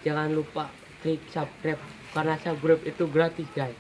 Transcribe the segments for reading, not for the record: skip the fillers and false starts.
Jangan lupa klik subscribe karena subscribe itu gratis guys.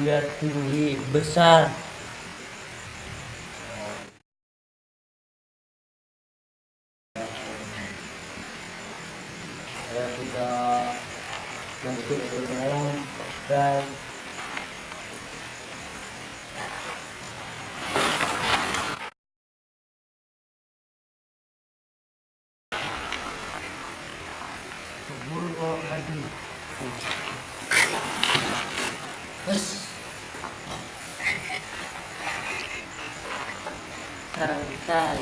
Biar tinggi besar. Saya sudah masuk ke dalam dan keburu lagi. Santai.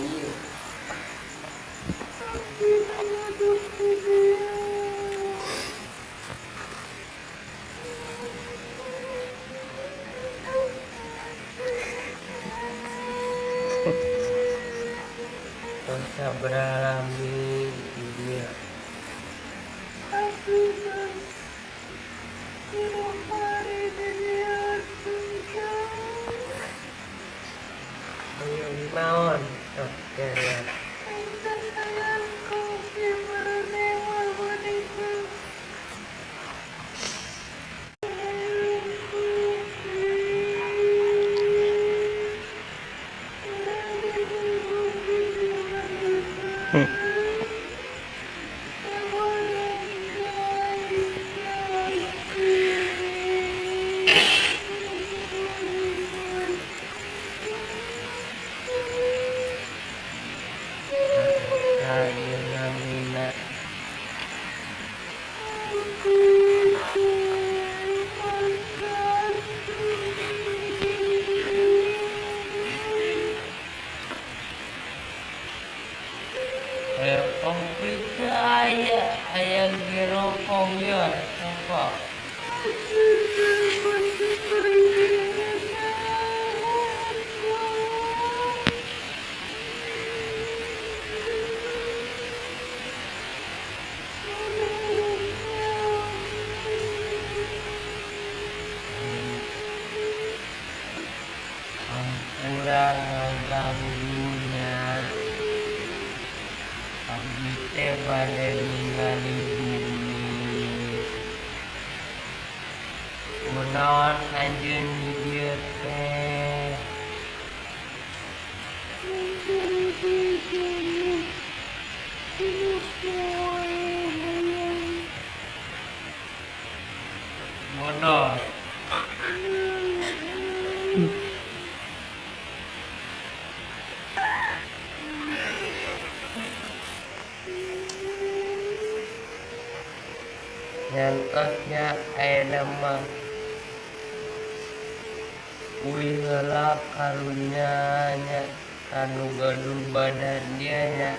Dosa beralami dunia. Maon, oke ya. Ayah gerokong ya, apa? Kurang ganggunya. Abdi teh bade ningali bumi. Kunaon anjeun di dieu teh? Bodoh. Nyantosnya ayeuna mah uih heula karunya nya anu gaduh badan dia nya.